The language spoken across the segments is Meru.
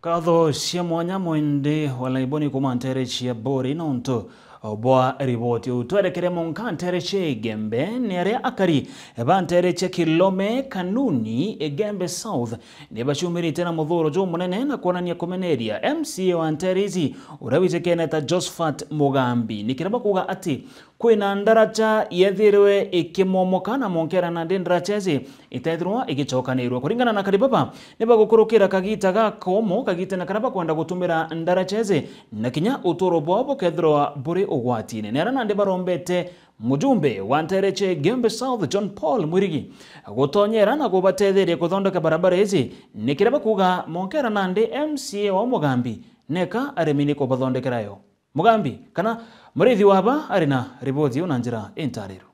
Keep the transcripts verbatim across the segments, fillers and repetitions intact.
Nkatho cia mwanya mwende wa Laiboni kuuma nteere cia Buri nontu bwa riboti iu. Twerekere monka nteere cia Igembe, ni aria akari ba nteere cia Kilome, Kanuni, Igembe South, ni baciumirite na muthuro jumunene na kwonania kumeneria M C A wa nteere ici, uria wijikene ta Josphat Mugambi. Ni kiria bakuuga ati kwina ndaraca yethirwe ikimomoka na monkera nandi ndaraca ici itethirwa igicokanirwa. Kuringana na akari baba, ni bagukurukira kagita gakomo, kagitene karia bakwenda gutumira ndaraca ici, na kinya uturo bwao bukethirwa buri ugwatine. Ni aria nandi barombete mujumbe wa nteere cia Igembe South, John Paul Mwirigi, gutonyera na kubatetheria kuthondeka barabara ici, ni kiria bakuuga monkera nandi M C A wao Mugambi neka aremi ni kubathondekera yo. Mugambi, kana murithi waba ari na riboti iu na njira intariru.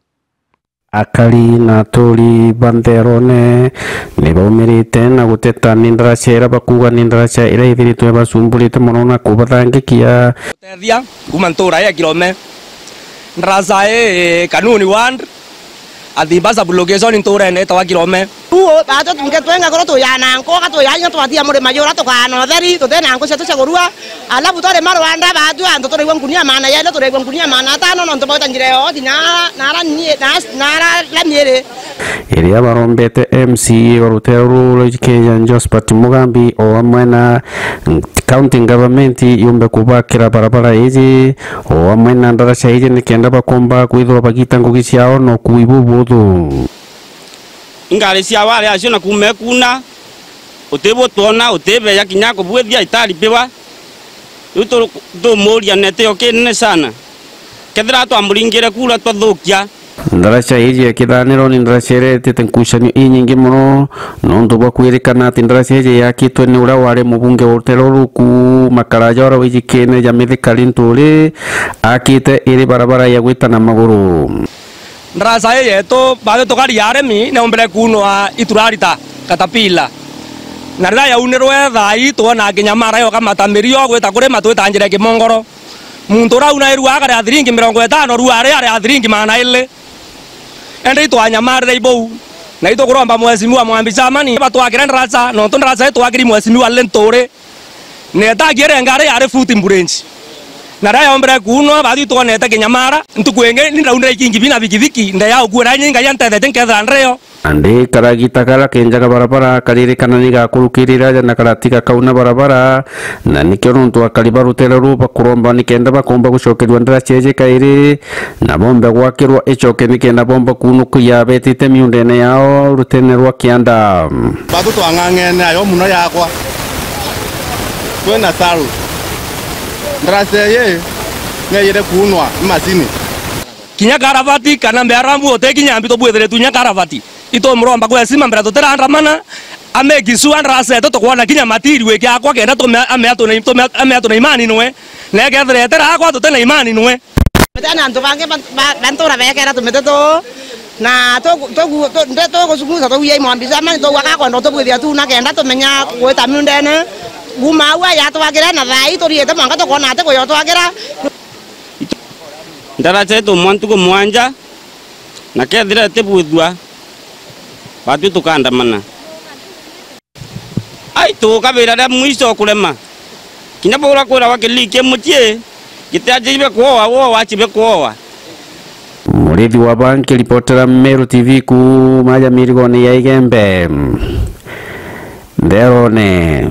Akari na aturi ba ntherone ni baumirite na guteta ni ndaraca iria bakuuga ni ndaraca iria ithiritwe ibacumburite mono na kubathangikia. Gutethia kuuma ntuura ya Kilome, ndaraca ii Kanuni Ward, Athimba sub-location ntuura ene itawa Kilome. Uu, baatwe tunge twenga kuru tuyana nkuga tuyanya twatia murima jura tukana utheri, tutena nku cietu cia kurua. Alafu twari marwanda baatwe antu turaigua ngunia maana yele, turaigua ngunia maana atano, nontu bauta njira yo, ti na, nara nie, na, nara lami iri. Iria barombete M C A wa ruteere ruru rwa Kenya, Josphat Mugambi, o amwe na county government yumbe kubakira barabara iji, o amwe na ndaraca iji, nikenda bakomba kwithirwa bagita ngugi ciao na ukui bubuthu. Ingari cia ware acio na kuuma ekuuna, utibutwona, utibeja kinya kubwithia itaripiwa. Riu tu-, tumuuria netio kinene sana. Kethira twamuringire kura twathukia. Ndaraca iji ya Kithaniro ni ndaraca iretete nkucanio inyingi mono, nontu bwa kwirikana ati ndaraca iji yakitwe ni uria wari mubunge wa ruteere ruru kuuma karaja uria wijikene ja Mithika Linturi, akite iri barabara ya gwita na maguru. Ndaraca ii yetu, baatwi tukari ya arimi, neumbire kuunwa iturari ta katapila. Na riria yaunirwe thaa ii, twona kinya mara yoka matamirio gwita kurima twita njira ya kimongoro. Muntu uria aunairua akaria thiringi mirongo itano, riu ari aria thiringi magana iri. Indi itwanyamarire ibou. Na itukuromba Mheshimiwa Mwambi Chamani batwakire ndaraca, nontu ndaraca itwakiri Mheshimiwa Linturi. Netagiere ngari yari footbridge. Na riria yombire kuunwa, baatwi twonete kinyamara. Ntuku ingi ni ndaunire ikingi bina bikithiki, ndeya ukuira ni Ngai antethetie nkethira ndio. Andi karagita kara kenjaga barabara karirikana ni gakurukirira aja na karatiga kauna barabara, na nikio nontu akari ba ruteere ruu bakuromba nikenda bakomba gucokerua ndaraca iji kairi, na bombe gwakirwa icoke nikenda bomba kunukuria betite miundene yao rutene rwa kianda. Batu twang'ang'ene ayo muno yakwa. Twina saru. Ndaraca iji neyire kuunwa ni macini. Kinya karavati kana mbearambu utikinya mbi tubwithiritwe kinya karavati. Itumuromba kwesima mbere tutirandamana, amekisua ndaraca yetu tukwona kinya matiri wiki akwa kenda tume-, amea tuna, tume-, amea tuna imani nwe. Na ekethira etera akwa tutina imani nwe. Mete na antu bangi ba, ba, ba ntura bekera tumete tu, na tugu-, tugu-, tu-, nde tuguzunguza tugia imwambi cia mani tugua gakwenda tubwithia tu na kenda tumenya gwita miundene. Kuma au yatwakira na thaa ii turiite mwanka tukwona ati kuyotwakira. Ndaraca itumwa ntuku mwanja, na kethira itibwithua, batwi tukandamana. Ai, tukabira ria mwico kurema. Kinya bura kwirawa kiliki mucii, gitiacibe kwowa, wowa acibe kwowa. Murithi wa Banki, ripotera Meru T V kuuma aja mirigone ya Igembe. Ntherone.